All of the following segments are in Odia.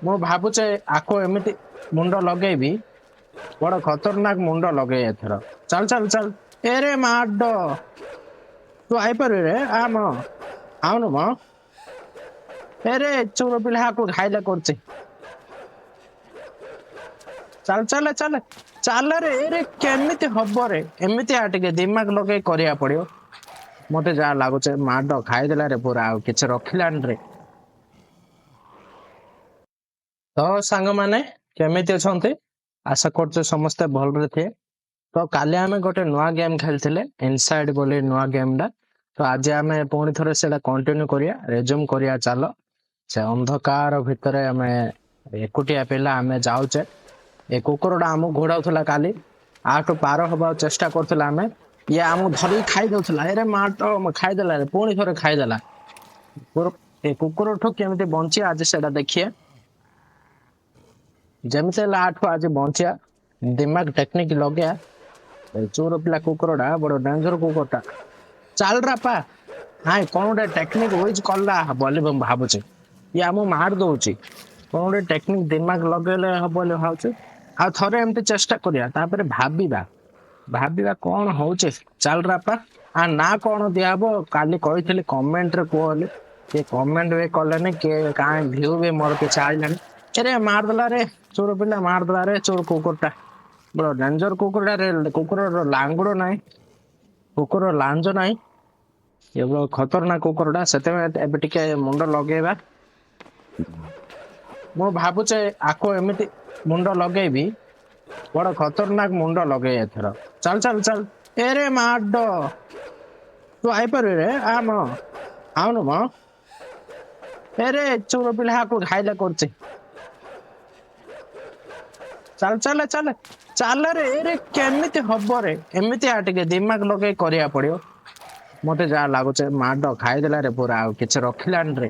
ମୁଁ ଭାବୁଛେ ଆକୁ ଏମିତି ମୁଣ୍ଡ ଲଗେଇବି, ବଡ ଖତରନାକ ମୁଣ୍ଡ ଲଗେଇ ଏଥର। ଚାଲ ଚାଲ ଚାଲ। ଏରେ ମାଡ, ତୁ ଆଇପାରିବୁ ରେ? ଆମ ଆଉନୁ ମ। ଏରେ ଚୋର ପିଲା ଆକୁ ଘାଇଲା କରୁଛି। ଚାଲ ଚାଲ ଚାଲ ଚାଲରେ। ଏରେ କେମିତି ହବ ରେ? ଏମିତି ଟିକେ ଦିମାଗ ଲଗେଇ କରିବାକୁ ପଡିବ ମତେ ଯାହା ଲାଗୁଛି। ମାଡ ଖାଇଦେଲା ରେ ପୁରା, ଆଉ କିଛି ରଖିଲାନି ରେ। ତ ସାଙ୍ଗମାନେ, କେମିତି ଅଛନ୍ତି? ଆଶା କରୁଛୁ ସମସ୍ତେ ଭଲରେ ଥିବେ। ତ କାଲି ଆମେ ଗୋଟେ ନୂଆ ଗେମ୍ ଖେଳିଥିଲେ, ଇନସାଇଡ ବୋଲି ନୂଆ ଗେମ୍ ଟା। ତ ଆଜି ଆମେ ପୁଣି ଥରେ ସେଇଟା କଣ୍ଟିନ୍ୟୁ କରିବା, ରେଜୁମ୍ କରିବା। ଚାଲ, ସେ ଅନ୍ଧକାର ଭିତରେ ଆମେ ଏକୁଟିଆ ପିଲା ଆମେ ଯାଉଛେ। ଏ କୁକୁରଟା ଆମକୁ ଘୋଡାଉଥିଲା କାଲି, ଆଠୁ ପାର ହବାକୁ ଚେଷ୍ଟା କରୁଥିଲା ଆମେ, ଇଏ ଆମକୁ ଧରିକି ଖାଇ ଦଉଥିଲା। ଏରେ ମା ତ ଖାଇଦେଲା ରେ, ପୁଣି ଥରେ ଖାଇଦେଲା। ଏ କୁକୁରଠୁ କେମିତି ବଞ୍ଚିବା ଆଜି ସେଇଟା ଦେଖିବା। ଯେମିତି ହେଲେ ଆଠୁ ଆଜି ବଞ୍ଚିବା, ଦିମାଗ ଟେକ୍ନିକ ଲଗେଇବା। ଏ ଚୋର ପିଲା କୁକୁରଟା ବଡ ଡେଞ୍ଜର କୁକୁରଟା। ଚାଲ ରାପା। ନାଇଁ, କଣ ଗୋଟେ ଟେକ୍ନିକ ୟୁଜ୍ କଲା ବୋଲି ମୁଁ ଭାବୁଛି। ଇଏ ଆମକୁ ମାରି ଦଉଛି। କଣ ଗୋଟେ ଟେକ୍ନିକ ଦିମାଗ ଲଗେଇଲେ ହବ ବୋଲି ଭାବୁଛି। ଆଉ ଥରେ ଏମିତି ଚେଷ୍ଟା କରିବା, ତାପରେ ଭାବିବା ଭାବିବା କଣ ହଉଛି। ଚାଲ ରାପା। ଆ ନା କଣ ଦିଆହବ କାଲି କହିଥିଲି କମେଣ୍ଟରେ କୁହ ବୋଲି, କିଏ କମେଣ୍ଟ ବି କଲେନି, କିଏ କାଇଁ ଭ୍ୟୁ ବି ମୋର କିଛି ଆଇଲାନି। ଏରେ ମାରିଦେଲା ରେ, ଚୋର ପିଲା ମାରିଦେଲା ରେ। ଚୋର କୁକୁରଟା ବଡ ଡେଞ୍ଜର କୁକୁରଟା ରେ। କୁକୁରର ଲାଙ୍ଗୁଡ ନାହିଁ, କୁକୁର ଲାଞ୍ଜ ନାହିଁ, ଏ ବଡ ଖତରନାକ କୁକୁରଟା। ସେଥିପାଇଁ ଏବେ ଟିକେ ମୁଣ୍ଡ ଲଗେଇବା। ମୁଁ ଭାବୁଛେ ଆକୁ ଏମିତି ମୁଣ୍ଡ ଲଗେଇବି, ବଡ ଖତରନାକ ମୁଣ୍ଡ ଲଗେଇ ଏଥର। ଚାଲ ଚାଲ ଚାଲ। ଏରେ ମାଡ, ତୁ ଆଇପାରିବୁ ରେ? ଆମ ଆଉନୁ ମ। ଏରେ ଚୋର ପିଲା ଆକୁ ଘାଇଲା କରୁଛି। ଚାଲ ଚାଲ ଚାଲ ଚାଲରେ। ଏରେ କେମିତି ହବ ରେ? ଏମିତି ଟିକେ ଦିମାଗ ଲଗେଇ କରିବାକୁ ପଡିବ ମତେ ଯାହା ଲାଗୁଛି। ମାଡ ଖାଇଦେଲା ରେ ପୁରା, ଆଉ କିଛି ରଖିଲାନି ରେ।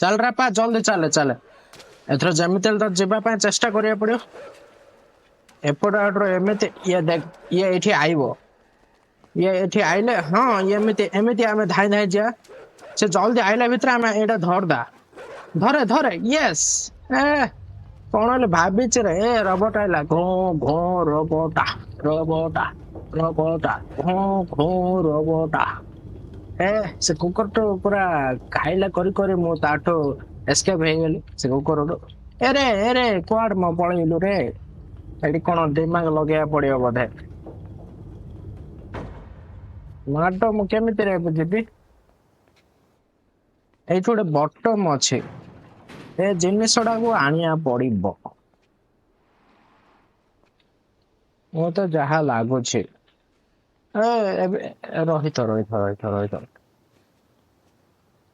ଚାଲ ରାପା, ଜଲ୍ଦି ଚାଲେ ଚାଲେ। ଏଥର ଯେମିତି ହେଲେ ତ ଯିବା ପାଇଁ ଚେଷ୍ଟା କରିବାକୁ ପଡିବ। ଏପଟ ଆଡରୁ ଏମିତି ଇଏ ଦେଖ, ଇଏ ଏଇଠି ଆଇବ। ଇଏ ଏଠି ଆଇଲେ, ହଁ, ଏମିତି ଏମିତି ଆମେ ଧାଇଁ ଧାଇଁ ଯିବା। ସେ ଜଲ୍ଦି ଆଇଲା ଭିତରେ ଆମେ ଏଇଟା ଧରଦା। ଧରେ ଧରେ, ୟେସ୍। ଏ କଣ ହେଲେ ଭାବିଛି ରେ। ଏ ରୋବୋଟ ଆଇଲା। ଘୋ ଘୋ ରୋବୋଟା, ରୋବୋଟା, ରୋବୋଟା, ଘୋ ଘୋ ରୋବୋଟା। ଏ ସେ କୁକୁରଠୁ ପୁରା ଖାଇଲା କରି କରି ମୁଁ ତାଠୁ ଏସ୍କେପ ହେଇଗଲି ସେ କୁକୁରଠୁ। ଏରେ ଏରେ, କୁଆଡେ ମୁଁ ପଳେଇଲୁ ରେ? ଏଠି କଣ ଦିମାଗ ଲଗେଇବାକୁ ପଡିବ ବୋଧେ। ମାଡ, ମୁଁ କେମିତି ରେ ଏବେ ଯିବି? ଏଇଠି ଗୋଟେ ବଟମ ଅଛି, ଏ ଜିନିଷଟାକୁ ଆଣିବାକୁ ପଡିବ ମୁଁ ତ ଯାହା ଲାଗୁଛି। ଏ ଏବେ ରହିଥ ରହିଥ ରହିଥ ରହିଥ।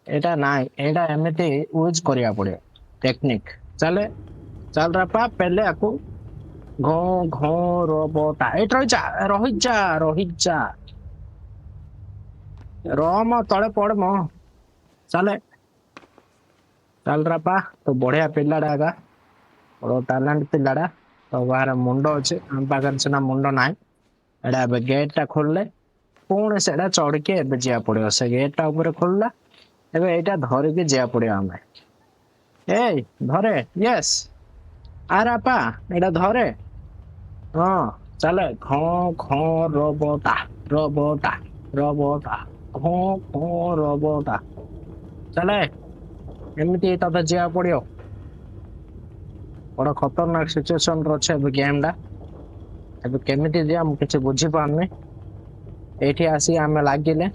ଏଇଟା ନାଇଁ, ଏଇଟା ଏମିତି ୟୁଜ୍ କରିବାକୁ ପଡିବ ଟେକ୍ନିକ। ଚାଲେ ଚାଲ ରାପା, ପେଲେ ଆକୁ। ଘୋ ଘୋ ରୋବୋଟା, ଏଇଠି ରହିଯା ରହିଯା ରହିଯା, ରମ ତଳେ ପଡ ମ। ଚାଲେ ଚାଲ ରାପା, ତୁ ବଢିଆ ପିଲାଟା ଏକା, ବଡ ଟ୍ୟାଲେଣ୍ଟ ପିଲାଟା। ତୋ ପାଖରେ ମୁଣ୍ଡ ଅଛି, ଆମ ପାଖରେ ସିନା ମୁଣ୍ଡ ନାହିଁ। ଏଇଟା ଏବେ ଗେଟ୍ ଟା ଖୋଲିଲେ ପୁଣି ସେଇଟା ଚଢିକି ଏବେ ଯିବାକୁ ପଡିବ। ସେ ଗେଟ୍ ଟା ଉପରେ ଖୋଲିଲା, ଏବେ ଏଇଟା ଧରିକି ଯିବାକୁ ପଡିବ ଆମେ। ଏଇ ଧରେ, ୟେସ୍। ଆରେ ଆପା, ଏଇଟା ଧରେ। ହଁ, ଚାଲେ। ଘଁ ଘଁ ରୋବୋଟା, ରୋବୋଟା, ରୋବୋଟା, ଘଁ ଘଁ ରୋବୋଟା। ଚାଲେ, ଏମିତି ତତେ ଯିବାକୁ ପଡିବ। ବଡ ଖତରନାକ ସିଚୁଏସନ ରେ ଅଛି ଏବେ ଗେମ୍ ଟା। ଏବେ କେମିତି ଯିବା ମୁଁ କିଛି ବୁଝିପାରୁନି। ଏଇଠି ଆସି ଆମେ ଲାଗିଲେ,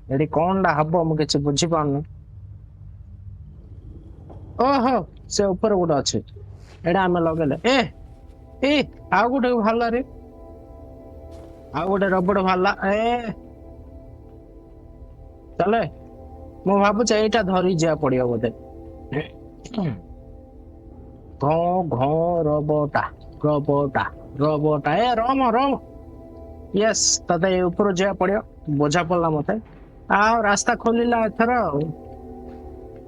ଏଠି କଣଟା ହବ ମୁଁ କିଛି ବୁଝିପାରୁନି। ଓହୋ, ସେ ଉପରେ ଗୋଟେ ଅଛି, ଏଇଟା ଆମେ ଲଗେଇଲେ। ଏ ଏ, ଆଉ ଗୋଟେ ବାହାରିଲା ରେ, ଆଉ ଗୋଟେ ରବର ବାହାରିଲା। ଏ ଚାଲେ, ମୁଁ ଭାବୁଛି ଏଇଟା ଧରି ଯିବାକୁ ପଡିବ ବୋଧେ। ଘଁ ଘଁ ରୋବୋଟା, ରୋବୋଟା, ରୋବୋଟା। ଏ ରମ ରମ, ୟେସ୍। ତତେ ଏ ଉପରୁ ଯିବାକୁ ପଡିବ, ବୁଝା ପଡିଲା ମତେ। ଆଉ ରାସ୍ତା ଖୋଲିଲା ଏଥର। ଆଉ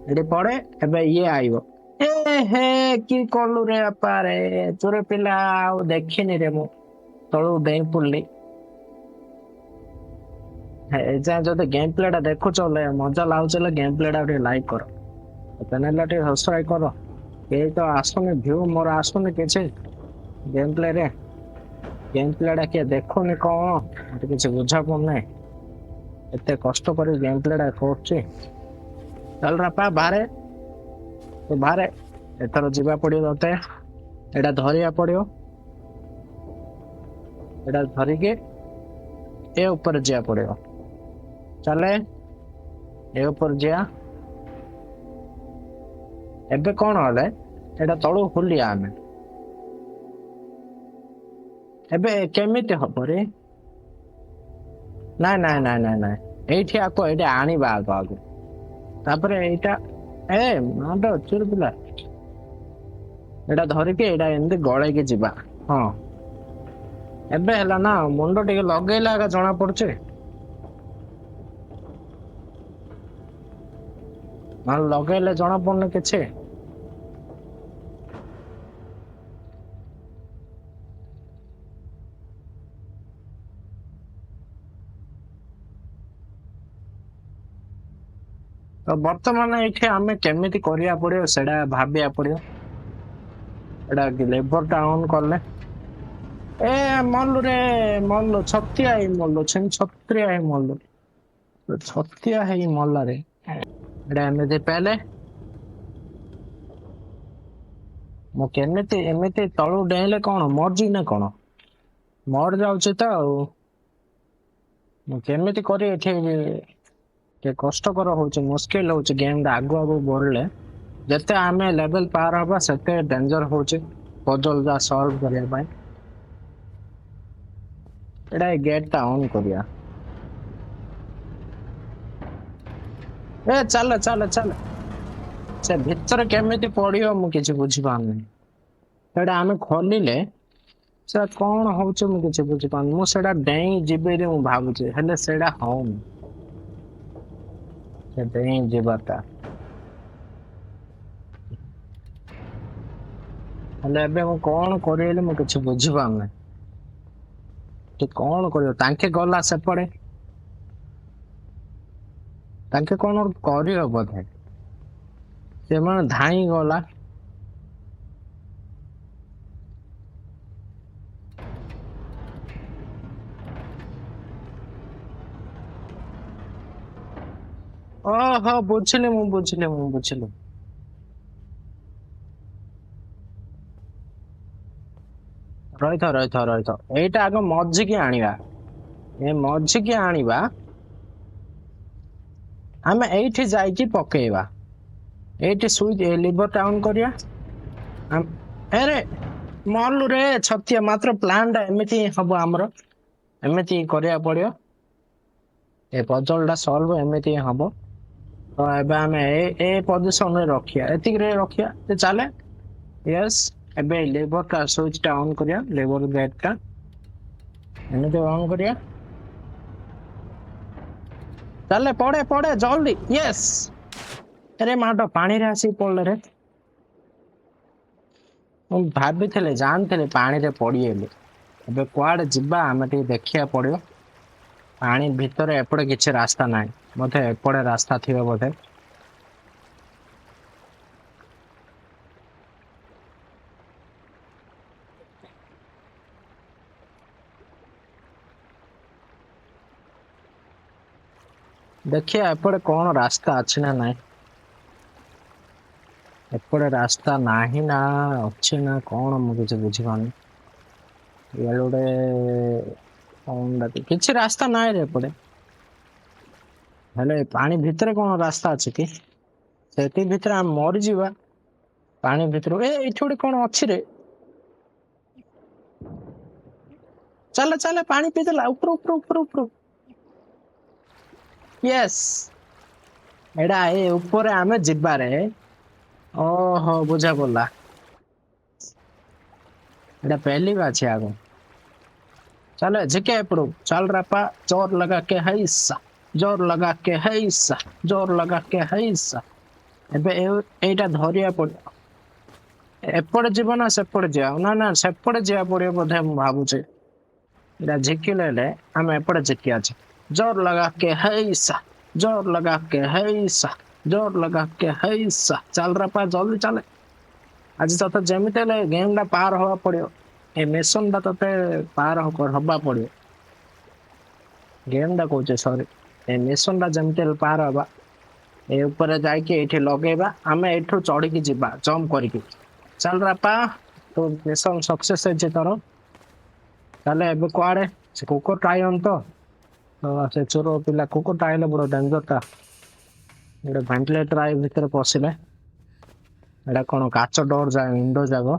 ଏଠି ପଡେ, ଏବେ ଇଏ ଆଇବ। ଏ ହେ, କି କଲୁ ରେ ବାପା ରେ? ଚୋର ପିଲା, ଆଉ ଦେଖିନି ରେ, ମୁଁ ତଳକୁ ଡେଇଁ ପଡିଲି। ଏଯାଏଁ ଯଦି ଗେମ୍ ପ୍ଲେ ଟା ଦେଖୁଛ ବୋଲେ, ମଜା ଲାଗୁଛି ହେଲେ ଗେମ୍ ପ୍ଲେ ଟା ଟିକେ ଲାଇକ୍ କର, ଚ୍ୟାନେଲ ଟିକେ ସବସ୍କ୍ରାଇବ କର। କେହି ତ ଆସୁନି, ଭ୍ୟୁ ମୋର ଆସୁନି କିଛି ଗେମ୍ ପ୍ଲେ ରେ। ଗେମ୍ ପ୍ଲେ ଟା କିଏ ଦେଖୁନି କଣ, ମତେ କିଛି ବୁଝା ପଡୁନି। ଏତେ କଷ୍ଟ କରି ଗେମ୍ ପ୍ଲେ ଟା କରୁଛି। ଚାଲ ରାପା, ବାହାରେ ତୁ ବାହାରେ। ଏଥର ଯିବା ପଡିବ ତତେ, ଏଇଟା ଧରିବା ପଡିବ। ଏଇଟା ଧରିକି ଏ ଉପରେ ଯିବା ପଡିବ। ଚାଲେ ଏ ଉପରେ ଯିବା। ଏବେ କଣ ହେଲେ ଏଇଟା ତଳକୁ ଖୋଲିବା ଆମେ। ଏବେ କେମିତି ହବ ରେ? ନାଇଁ ନାଇଁ ନାଇଁ ନାଇଁ ନାଇଁ, ଏଇଠି ଆକୁ ଏଇଠି ଆଣିବା ଆଗ ଆଗ, ତାପରେ ଏଇଟା ଏ ମାଡ ଚୁର ପିଲା, ଏଇଟା ଧରିକି ଏଇଟା ଏମିତି ଗଳେଇକି ଯିବା। ହଁ ଏବେ ହେଲା ନା, ମୁଣ୍ଡ ଟିକେ ଲଗେଇଲେ ଆଗ ଜଣା ପଡୁଛି, ନହେଲେ ଲଗେଇଲେ ଜଣା ପଡୁନି କିଛି। ତ ବର୍ତ୍ତମାନ ଏଇଠି ଆମେ କେମିତି କରିବା ପଡିବ ସେଇଟା ଭାବିବା ପଡିବ। ଏଇଟା ଲେବର ଟା ଅନ୍ କଲେ ଏ ମଲୁ ରେ ମଲୁ, ଛତିଆ ହେଇ ମଲୁ, ଛତ୍ରିଆ ହେଇ ମଲୁ, ଛତିଆ ହେଇ ମଲା ରେ। ଏଇଟା ଏମିତି ପେଲେ ମୁଁ କେମିତି ଏମିତି ତଳୁ ଡେଇଁଲେ କଣ ମରିଯିବି ନା କଣ? ମରି ଯାଉଛି ତ ଆଉ ମୁଁ କେମିତି କରି ଏଠି ଟିକେ କଷ୍ଟକର ହଉଛି, ମୁସ୍କିଲ ହଉଛି ଗେମ୍ ଟା। ଆଗକୁ ଆଗକୁ ବଢିଲେ ଯେତେ ଆମେ ଲେଭେଲ ପାର ହବା ସେତେ ଡେଞ୍ଜର ହଉଛି ପଜଲ ଯା ସଲ୍ଭ କରିବା ପାଇଁ। ଏଇଟା ଏ ଗେଟ୍ ଟା ଅନ୍ କରିବା। ଏ ଚାଲ ଚାଲ ଚାଲ, ସେ ଭିତରେ କେମିତି ପଡିବ ମୁଁ କିଛି ବୁଝିପାରୁନି। ସେଇଟା ଆମେ ଖୋଲିଲେ ସେଟା କଣ ହଉଛି ମୁଁ କିଛି ବୁଝିପାରୁନି। ମୁଁ ସେଇଟା ଡେଇଁ ଯିବି ବୋଲି ମୁଁ ଭାବୁଛି, ହେଲେ ସେଇଟା ହଉନି, ସେ ଡେଇଁ ଯିବାଟା। ହେଲେ ଏବେ ମୁଁ କଣ କରିବି ବୋଲି ମୁଁ କିଛି ବୁଝିପାରୁନି। କଣ କରିବ? ତାଙ୍କେ ଗଲା ସେପଟେ, ତାଙ୍କେ କଣ ଗୋଟେ କରିବ ବୋଧେ, ସେମାନେ ଧାଇଁ ଗଲା। ଓହୋ ବୁଝିଲି, ମୁଁ ବୁଝିଲି, ମୁଁ ବୁଝିଲି। ରହିଥାଅ ରହିଥାଅ ରହିଥାଅ, ଏଇଟା ଆଗ ମଝିକି ଆଣିବା, ଏ ମଝିକି ଆଣିବା ଆମେ, ଏଇଠି ଯାଇକି ପକେଇବା। ଏଇଠି ସୁଇଚ୍ ଲିଭର ଟା ଅନ୍ କରିବା। ଆରେ ମଲୁ ରେ ଛତିଆ, ମାତ୍ର ପ୍ଲାନ୍ ଟା ଏମିତି ହିଁ ହବ ଆମର, ଏମିତି ହିଁ କରିବାକୁ ପଡିବ। ଏ ପଜଲ ଟା ସଲ୍ଭ ଏମିତି ହିଁ ହବ। ତ ଏବେ ଆମେ ଏ ପଜିସନରେ ରଖିବା, ଏତିକିରେ ରଖିବା। ସେ ଚାଲେ। ୟେସ୍, ଏବେ ଲିଭର ଟା ସୁଇଚ୍ ଟା ଅନ୍ କରିବା, ଲିଭର ଗେଟ୍ ଟା ଏମିତି ଅନ୍ କରିବା। ଚାଲେ ପଡେ ପଡେ ଜଲ୍ଦି। ୟେସ୍, ଆରେ ମାଡ ପାଣିରେ ଆସିକି ପଡିଲେ ରେ। ମୁଁ ଭାବିଥିଲି ଜାଣିଥିଲି ପାଣିରେ ପଡିଗଲି। ଏବେ କୁଆଡେ ଯିବା ଆମେ ଟିକେ ଦେଖିବାକୁ ପଡିବ। ପାଣି ଭିତରେ ଏପଟେ କିଛି ରାସ୍ତା ନାହିଁ ବୋଧେ, ଏପଟେ ରାସ୍ତା ଥିବ ବୋଧେ। ଦେଖିବା ଏପଟେ କଣ ରାସ୍ତା ଅଛି ନା ନାଇଁ। ଏପଟେ ରାସ୍ତା ନାହିଁ ନା ଅଛି ନା କଣ ମୁଁ କିଛି ବୁଝିପାରୁନି। ଇଆଡ଼େ ଗୋଟେ କଣ କିଛି ରାସ୍ତା ନାହିଁ ରେ ଏପଟେ। ହେଲେ ପାଣି ଭିତରେ କଣ ରାସ୍ତା ଅଛି କି? ସେଠି ଭିତରେ ଆମେ ମରିଯିବା ପାଣି ଭିତରୁ। ଏ ଏଇଠି ଗୋଟେ କଣ ଅଛି ରେ। ଚାଲ ଚାଲ, ପାଣି ପିଇଦେଲା। ଉପରୁ ଉପରୁ ଉପରୁ ଉପରୁ। ୟେସ୍, ଏଇଟା ଏ ଉପରେ ଆମେ ଯିବାରେ। ଓହୋ ବୁଝା ପଡିଲା, ଏଇଟା ପହଲି ଅଛି ଆଗ। ଚାଲ ଝିକେ ଏପଟୁ, ଚାଲ ରାପା, ଜୋର ଲଗା କେ ହୈସା, ଜୋର ଲଗା କେ ହୈସା, ଜୋର ଲଗା କେ ହୈସା। ଏବେ ଏଇଟା ଧରିବା ପଡିବ। ଏପଟେ ଯିବ ନା ସେପଟେ ଯିବା? ନା ନା ସେପଟେ ଯିବା ପଡିବ ବୋଧେ ମୁଁ ଭାବୁଛି। ଏଇଟା ଝିକିଲେ ହେଲେ ଆମେ ଏପଟେ ଝିକି ଅଛି। जोर लगा के हैसा, जोर लगा के हैसा, जोर लगा के हैसा। ଚାଲ ରପା, ଜଲ୍ଦି ଚାଲେ। ଆଜି ତତେ ଯେମିତି ହେଲେ ଗେମ୍ ଟା ପାର ହବା ପଡିବ। ଏ ମିଶନ ଟା ତତେ ପାର ହବା ପଡିବ। ଗେମ୍ ଟା କହୁଛେ, ସରି, ଏ ମିଶନ ଟା ଯେମିତି ହେଲେ ପାର ହବା। ଏ ଉପରେ ଯାଇକି ଏଇଠି ଲଗେଇବା, ଆମେ ଏଇଠୁ ଚଢିକି ଯିବା ଜମ୍ପ କରିକି। ଚାଲ ରାପା, ତୋ ମିଶନ ସକ୍ସେସ ହେଇଛି ତୋର। ତାହେଲେ ଏବେ କୁଆଡେ? ସେ କୁକୁରଟା ଆଇବନି ତ? ସେ ଚୋର ପିଲା କୁକୁରଟା ଆଇଲେ ବଡ ଡେଞ୍ଜରଟା। ଗୋଟେ ଭେଣ୍ଟିଲେଟର I ଭିତରେ ପଶିଲେ। ଏଇଟା କଣ? କାଚ ଡୋର ଯାଏ, ୱିଣ୍ଡୋ ଯାକ,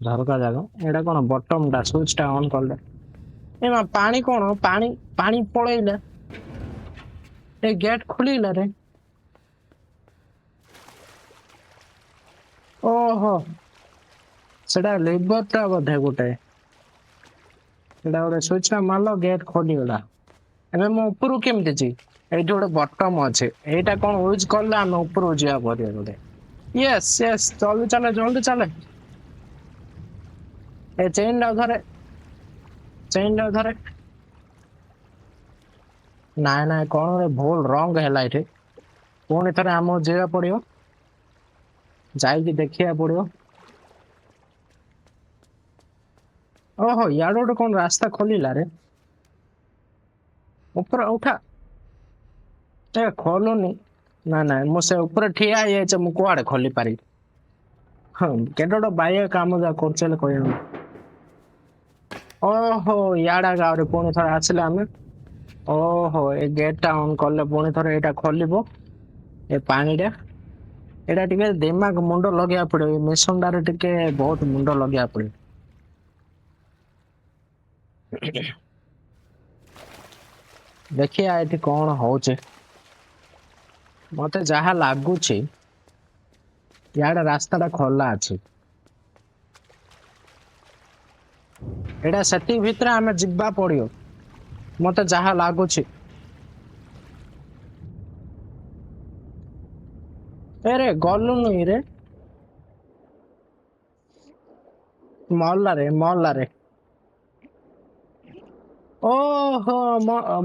ଝରକା ଯାକ। ଏଇଟା କଣ? ବଟମ ଟା, ସୁଇଚ ଟା ଅନ୍ କଲେ ଏ ମା, ପାଣି କଣ? ପାଣି, ପାଣି ପଳେଇଲା। ଏ ଗେଟ୍ ଖୋଲିଲା ରେ। ଓହୋ, ସେଟା ଲିଭର ଟା ବୋଧେ ଗୋଟେ। ସେଟା ଗୋଟେ ସୁଇଚ ଟା ମାରିଲ, ଗେଟ୍ ଖୋଲିଗଲା। ଏବେ ମୁଁ ଉପରକୁ କେମିତି ଯିବି? ଏଇଠି ଗୋଟେ ବଟମ ଅଛି। ଏଇଟା କଣ ୟୁଜ କଲେ ଆମେ ଉପରକୁ ଯିବାକୁ ପଡିବ ବୋଧେ। ୟେସ୍ ୟେସ୍, ଜଲ୍ଦି ଚାଲେ, ଜଲ୍ଦି ଚାଲେ। ଏ ଚେନ୍ ଟା ଧରେ, ଚେନ୍ ଟା ଧରେ। ନାଇଁ ନାଇଁ, କଣ ଗୋଟେ ଭୁଲ ରଙ୍ଗ ହେଲା ଏଠି। ପୁଣି ଥରେ ଆମକୁ ଯିବାକୁ ପଡିବ, ଯାଇକି ଦେଖିବାକୁ ପଡିବ। ଓହୋ, ଇଆଡେ ଗୋଟେ କଣ ରାସ୍ତା ଖୋଲିଲା ରେ। ଉପରେ ଉଠା। ଏ ଖୋଲୁନି। ନା ନାଇଁ, ମୁଁ ସେ ଉପରେ ଠିଆ ହେଇଯାଇଛି, ମୁଁ କୁଆଡେ ଖୋଲି ପାରିବି? ହଁ, କେତେ ଗୋଟେ ବାଇଆ କାମ ଯାକ କରୁଛି ହେଲେ କହିହବନି। ଓହୋ, ଇଆଡେ ଆହୁରି ପୁଣି ଥରେ ଆସିଲେ ଆମେ। ଓହୋ, ଏ ଗେଟ୍ ଟା ଅନ୍ କଲେ ପୁଣି ଥରେ ଏଇଟା ଖୋଲିବ। ଏ ପାଣିଟା, ଏଇଟା ଟିକେ ଦିମାଗ ମୁଣ୍ଡ ଲଗେଇବାକୁ ପଡିବ। ଏ ମିଶନଟାରେ ଟିକେ ବହୁତ ମୁଣ୍ଡ ଲଗେଇବାକୁ ପଡିବ। ଦେଖିବା ଏଠି କଣ ହଉଛି। ମତେ ଯାହା ଲାଗୁଛି ଇଆଡେ ରାସ୍ତାଟା ଖୋଲା ଅଛି। ଏଇଟା ସେତିକି ଭିତରେ ଆମେ ଯିବା ପଡିବ, ମତେ ଯାହା ଲାଗୁଛି। ଏରେ ଗଲୁନି ରେ, ମଲାରେ ମଲାରେ। ଓହୋ,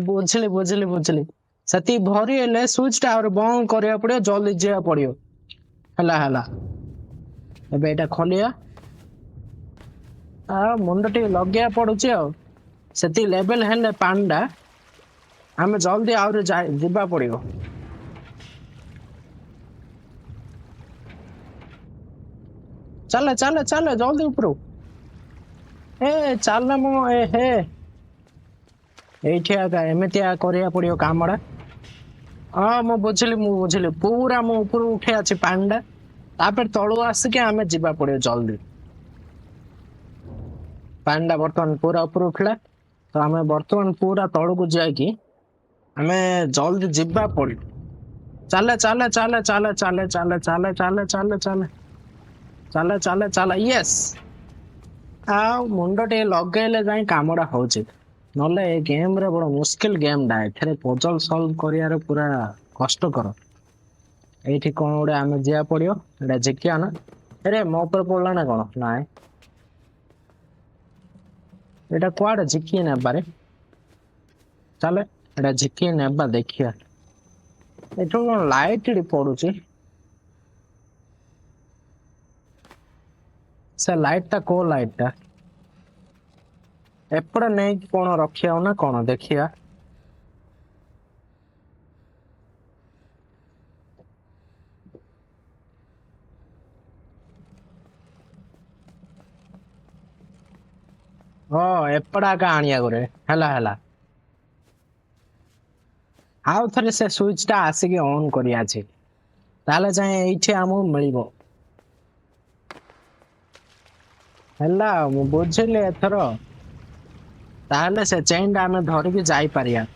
ବୁଝିଲି ବୁଝିଲି ବୁଝିଲି। ସେତିକି ଭରି ହେଲେ ସୁଇଚ ଟା ଆହୁରି ବନ୍ଦ କରିବାକୁ ପଡିବ, ଜଲ୍ଦି ଯିବାକୁ ପଡିବ। ହେଲା ହେଲା, ଏବେ ଏଇଟା ଖୋଲିବା। ଆଉ ମୁଣ୍ଡ ଟିକେ ଲଗେଇବାକୁ ପଡୁଛି। ଆଉ ସେତିକି ଲେଭେଲ ହେଲେ ପାଣିଟା ଆମେ ଜଲ୍ଦି ଆହୁରି ଯିବା ପଡିବ। ଚାଲ ଚାଲ ଚାଲ, ଜଲ୍ଦି ଉପରୁ। ଏ ଚାଲ, ମୁଁ ଏ ହେ ଏଇଠି ଆକା ଏମିତିଆ କରିବାକୁ ପଡିବ କାମଟା। ହଁ, ମୁଁ ବୁଝିଲି, ମୁଁ ବୁଝିଲି ପୁରା। ମୁଁ ଉପରୁ ଉଠେଇ ଅଛି ପାଣିଟା, ତାପରେ ତଳୁ ଆସିକି ଆମେ ଯିବା ପଡିବ ଜଲ୍ଦି। ପାଣିଟା ବର୍ତ୍ତମାନ ପୁରା ଉପରୁ ଉଠିଲା ତ ଆମେ ବର୍ତ୍ତମାନ ପୁରା ତଳକୁ ଯାଇକି ଆମେ ଜଲ୍ଦି ଯିବା ପଡିବ। ଚାଲେ ଚାଲେ ଚାଲେ ଚାଲେ ଚାଲେ ଚାଲେ ଚାଲେ ଚାଲେ ଚାଲେ ଚାଲେ ଚାଲେ ଚାଲେ ଚାଲେ। ୟେସ୍, ଆଉ ମୁଣ୍ଡ ଟିକେ ଲଗେଇଲେ ଯାଇ କାମଟା ହଉଛି, ନହେଲେ ଏ ଗେମ୍ରେ ବଡ ମୁସ୍କିଲ ଗେମ୍ଟା। ଏଥିରେ ପଜଲ ସଲ୍ଭ କରିବାର ପୁରା କଷ୍ଟକର। ଏଇଠି କଣ ଗୋଟେ ଆମେ ଯିବାକୁ ପଡିବ। ଏଇଟା ଝିକିବା ନା? ଆରେ, ମୋ ଉପରେ ପଡିଲା ନା କଣ? ନାଇଁ, ଏଇଟା କୁଆଡେ ଝିକି ନେବାରେ? ଚାଲେ, ଏଇଟା ଝିକି ନେବା, ଦେଖିବା। ଏଠୁ କଣ ଲାଇଟ୍ ଏଠି ପଡୁଛି? ସେ ଲାଇଟ୍ ଟା କୋଉ ଲାଇଟ୍ ଟା? ଏପଟେ ନେଇକି କଣ ରଖିବା ନା କଣ, ଦେଖିବା। ହଁ, ଏପଟେ ଆକା ଆଣିବାକୁ ରେ। ହେଲା ହେଲା, ଆଉ ଥରେ ସେ ସୁଇଚ ଟା ଆସିକି ଅନ୍ କରିଆଛି, ତାହେଲେ ଯାଇ ଏଇଠି ଆମକୁ ମିଳିବ। ହେଲା, ମୁଁ ବୁଝିଲି ଏଥର। ତାହେଲେ ସେ ଚେନ୍ ଟା ଆମେ ଧରିକି ଯାଇପାରିବା।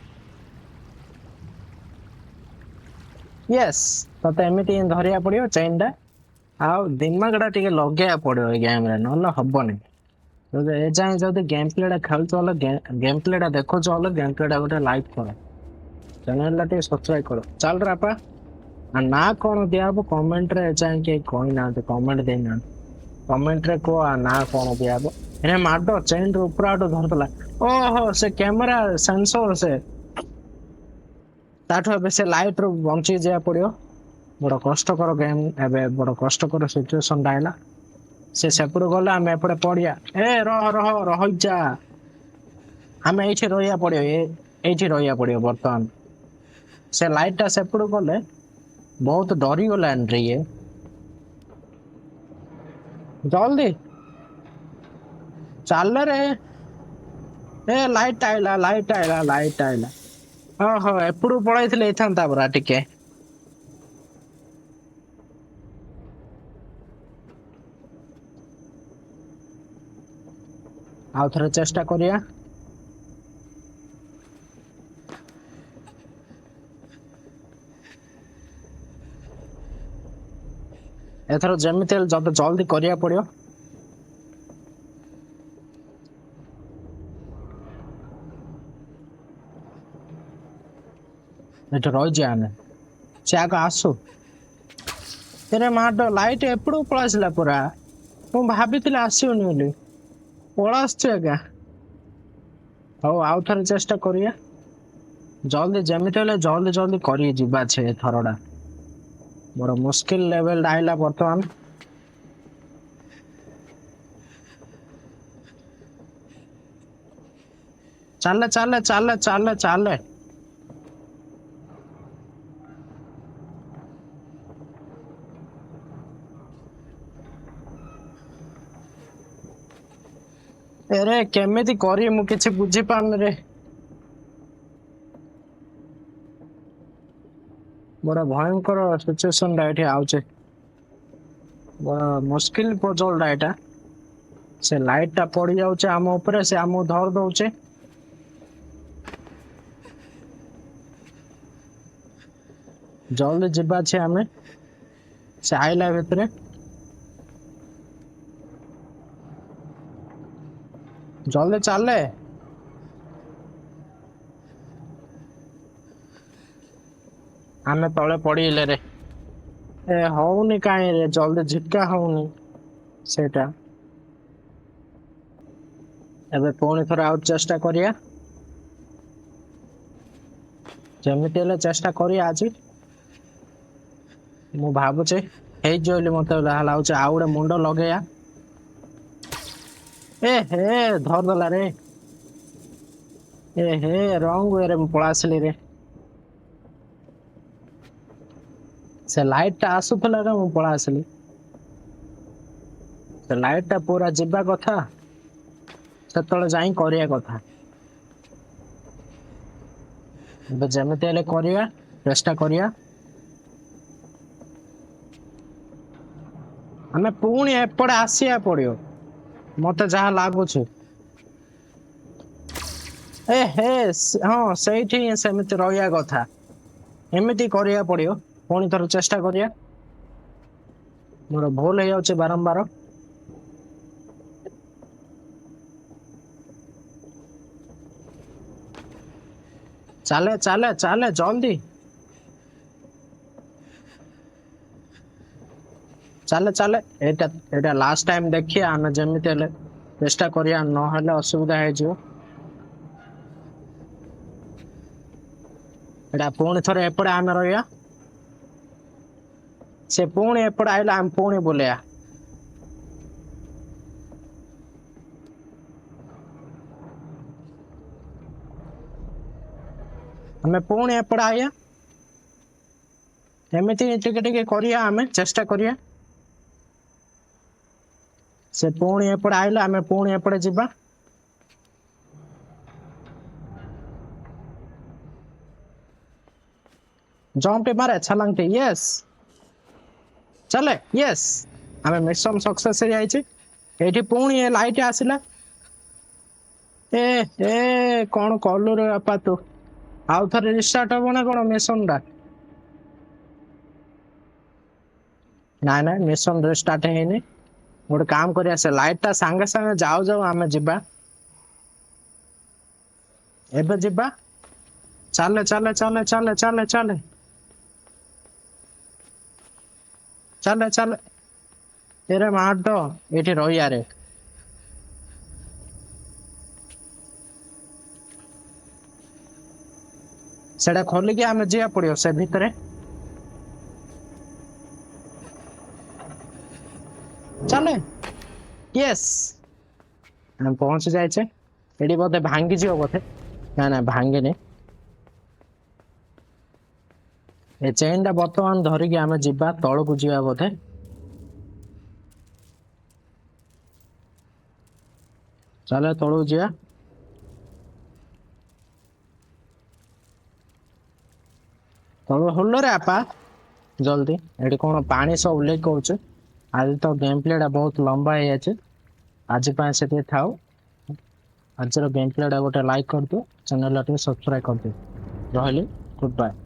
ୟେସ୍, ତତେ ଏମିତି ହିଁ ଧରିବାକୁ ପଡିବ ଚେନ୍ ଟା। ଆଉ ଦିମାଗ ଟା ଟିକେ ଲଗେଇବାକୁ ପଡିବ ଏଇ ଗେମ୍ ରେ, ନହେଲେ ହବନି। ଯଦି ଏ ଯାଏଁ ଯଦି ଗେମ୍ ପ୍ଲେ ଟା ଖେଳୁଛ ହେଲେ, ଗେମ୍ ପ୍ଲେ ଟା ଦେଖୁଛ ହେଲେ, ଗେମ୍ ପ୍ଲେ ଟା ଗୋଟେ ଲାଇକ୍ କର, ଚ୍ୟାନେଲ ଟା ଟିକେ ସବସ୍କ୍ରାଇବ କର। ଚାଲ ରାପା। ଆଉ ନା କଣ ଦିଆହବ କମେଣ୍ଟରେ? ଏ ଯାଏଁ କେହି କହିନାହାନ୍ତି, କମେଣ୍ଟ ଦେଇନାହାନ୍ତି। କମେଣ୍ଟରେ କୁହ ଆ ନା କଣ ଦିଆହବ। ଏ ମାଡ, ଚେନ୍ ର ଉପର ଆଡୁ ଧରିଦେଲା। ଓହୋ, ସେ କ୍ୟାମେରା ସେନ୍ସର ସେ। ତାଠୁ ଏବେ ସେ ଲାଇଟ୍ରୁ ବଞ୍ଚି ଯିବାକୁ ପଡ଼ିବ। ବଡ଼ କଷ୍ଟକର ଗେମ୍, ଏବେ ବଡ଼ କଷ୍ଟକର ସିଚୁଏସନ୍ଟା ଆଇଲା। ସେ ସେପଟୁ ଗଲେ ଆମେ ଏପଟେ ପଡ଼ିଆ। ଏ ରହ ରହ ରହିଯା, ଆମେ ଏଇଠି ରହିବାକୁ ପଡ଼ିବ, ଏଇଠି ରହିବାକୁ ପଡ଼ିବ ବର୍ତ୍ତମାନ। ସେ ଲାଇଟ୍ଟା ସେପଟୁ ଗଲେ ବହୁତ ଡରିଗଲାଣି ରେ ଇଏ। ଜଲ୍ଦି ଚାଲ ରେ। ଏ ଲାଇଟ୍ ଆଇଲା, ଲାଇଟ୍ ଆଇଲା, ଲାଇଟ୍ ଆଇଲା। ଓହୋ, ଏପଟକୁ ପଳେଇଥିଲେ ହେଇଥାନ୍ତା ପରା ଟିକେ। ଆଉ ଥରେ ଚେଷ୍ଟା କରିବା। ଏଥର ଯେମିତି ହେଲେ ଜଲ୍ଦି ଜଲ୍ଦି କରିବାକୁ ପଡ଼ିବ। ଏଠି ରହିଯିବା ଆମେ, ସେ ଆଗ ଆସୁ। ଏରେ ମାଡ଼, ଲାଇଟ୍ ଏପଟକୁ ପଳେଇ ଆସିଲା ପୁରା। ମୁଁ ଭାବିଥିଲି ଆସିବନି ବୋଲି, ପଳେଇ ଆସୁଛି ଆଜ୍ଞା। ହଉ, ଆଉ ଥରେ ଚେଷ୍ଟା କରିବା। ଜଲ୍ଦି ଯେମିତି ହେଲେ ଜଲ୍ଦି ଜଲ୍ଦି କରି ଯିବା ଅଛି ଏଥରଟା। ବଡ଼ ମୁସ୍କିଲ ଲେଭେଲଟା ଆଇଲା ବର୍ତ୍ତମାନ। ଚାଲେ ଚାଲେ ଚାଲେ ଚାଲେ ଚାଲେ। ଏରେ କେମିତି କରିବି ମୁଁ କିଛି ବୁଝିପାରୁନି ରେ। ବଡ ଭୟଙ୍କର ସିଚୁଏସନ ଟା ଏଠି ଆଉଛି, ବଡ ମୁସ୍କିଲ ପଜଲ ଟା ଏଇଟା। ସେ ଲାଇଟ୍ ଟା ପଡି ଯାଉଛି ଆମ ଉପରେ, ସେ ଆମକୁ ଧରି ଦଉଛି। ଜଲ୍ଦି ଯିବା ଅଛି ଆମେ, ସେ ଆଇଲା ଭିତରେ। ଜଲ୍ଦି ଚାଲେ। ଆମେ ତଳେ ପଡିଗଲେ ରେ। ଏ ହଉନି କାହିଁ ରେ, ଜଲ୍ଦି ଝିକା ହଉନି ସେଇଟା। ଏବେ ପୁଣି ଥରେ ଆଉ ଚେଷ୍ଟା କରିବା, ଯେମିତି ହେଲେ ଚେଷ୍ଟା କରିବା ଆଜି। ମୁଁ ଭାବୁଛି ହେଇଯିବ ବୋଲି ମତେ ଯାହା ଲାଗୁଛି। ଆଉ ଗୋଟେ ମୁଣ୍ଡ ଲଗେଇବା। ଏ ହେ, ଧରିଦେଲା ରେ। ଏ ହେ, ରଙ୍ଗ ୱେରେ ମୁଁ ପଳେଇ ଆସିଲି ରେ। ସେ ଲାଇଟ୍ ଟା ଆସୁଥିଲା ରେ, ମୁଁ ପଳେଇ ଆସିଲି। ସେ ଲାଇଟ୍ ଟା ପୁରା ଯିବା କଥା, ସେତେବେଳେ ଯାଇ କରିବା କଥା। ଏବେ ଯେମିତି ହେଲେ କରିବା ଚେଷ୍ଟା କରିବା। ଆମେ ପୁଣି ଏପଟେ ଆସିବାକୁ ପଡିବ ମତେ ଯାହା ଲାଗୁଛି। ଏ ହେ, ହଁ ସେଇଠି ହିଁ ସେମିତି ରହିବା କଥା, ଏମିତି କରିବାକୁ ପଡିବ। ପୁଣି ଥରେ ଚେଷ୍ଟା କରିବା। ମୋର ଭୁଲ ହେଇଯାଉଛି ବାରମ୍ବାର। ଚାଲେ ଚାଲେ ଚାଲେ ଜଲ୍ଦି ଚାଲେ ଚାଲେ। ଏଇଟା ଲାଷ୍ଟ ଟାଇମ ଦେଖିବା ଆମେ, ଯେମିତି ହେଲେ ଚେଷ୍ଟା କରିବା, ନହେଲେ ଅସୁବିଧା ହେଇଯିବ। ଏଇଟା ପୁଣି ଥରେ ଏପଟେ ଆମେ ରହିବା, ସେ ପୁଣି ଏପଟେ ଆଇଲେ ଆମେ ପୁଣି ବୁଲେଇବା। ଆମେ ପୁଣି ଏପଟେ ଆଇବା, ଏମିତି ଟିକେ ଟିକେ କରିବା ଆମେ ଚେଷ୍ଟା କରିବା। ସେ ପୁଣି ଏପଟେ ଆଇଲେ ଆମେ ପୁଣି ଏପଟେ ଯିବା। ଜମ୍ପ ମାରେ, ଛଲାଙ୍ଗଟେ, ୟେସ୍ ଚାଲେ, ୟେସ୍। ଆମେ ମିଶନ ସକ୍ସେସ୍ ହେଇଯାଇଛି। ଏଇଠି ପୁଣି ଏ ଲାଇଟ୍ ଆସିଲା। ଏ ଏ କଣ କଲୁ ରେ ବାପା ତୁ? ଆଉ ଥରେ ରିଷ୍ଟାର୍ଟ ହବ ନା କଣ ମିଶନ ଟା? ନାଇଁ ନାଇଁ, ମିଶନ ରିଷ୍ଟାର୍ଟ ହେଇନି। ଗୋଟେ କାମ କରିବା, ସେ ଲାଇଟ୍ ଟା ସାଙ୍ଗେ ସାଙ୍ଗେ ଯାଉ ଯାଉ ଆମେ ଯିବା। ଏବେ ଯିବା। ଚାଲେ ଚାଲେ ଚାଲେ ଚାଲେ ଚାଲେ ଚାଲେ ଚାଲେ ଚାଲେ। ଏରେ ମାଡ଼, ଏଇଠି ରହିଆରେ। ସେଟା ଖୋଲିକି ଆମେ ଯିବାକୁ ପଡିବ ସେ ଭିତରେ। ଚାଲେ। ୟେସ୍, ଆମେ ପହଞ୍ଚି ଯାଇଛେ ଏଠି। ବୋଧେ ଭାଙ୍ଗିଯିବ ବୋଧେ। ନା ନା, ଭାଙ୍ଗିନି। ଏ ଚେନ୍ ଟା ବର୍ତ୍ତମାନ ଧରିକି ଆମେ ଯିବା, ତଳକୁ ଯିବା ବୋଧେ। ଚାଲେ, ତଳକୁ ଯିବା। ତଳୁ ହୁଲରେ ଆପା ଜଲ୍ଦି। ଏଠି କଣ ପାଣି ସବୁ ଲିକ୍ ହଉଛି। ଆଜି ତ ଗେମ୍ ପ୍ଲେ ଟା ବହୁତ ଲମ୍ବା ହେଇଯାଇଛି। ଆଜି ପାଇଁ ସେତିକି ଥାଉ। ଆଜିର ଗେମ୍ ପ୍ଲେ ଟା ଗୋଟେ ଲାଇକ୍ କରିଦିଅ, ଚ୍ୟାନେଲଟା ଟିକେ ସବସ୍କ୍ରାଇବ୍ କରିଦିଅ। ରହିଲି, ଗୁଡ୍ ବାଏ।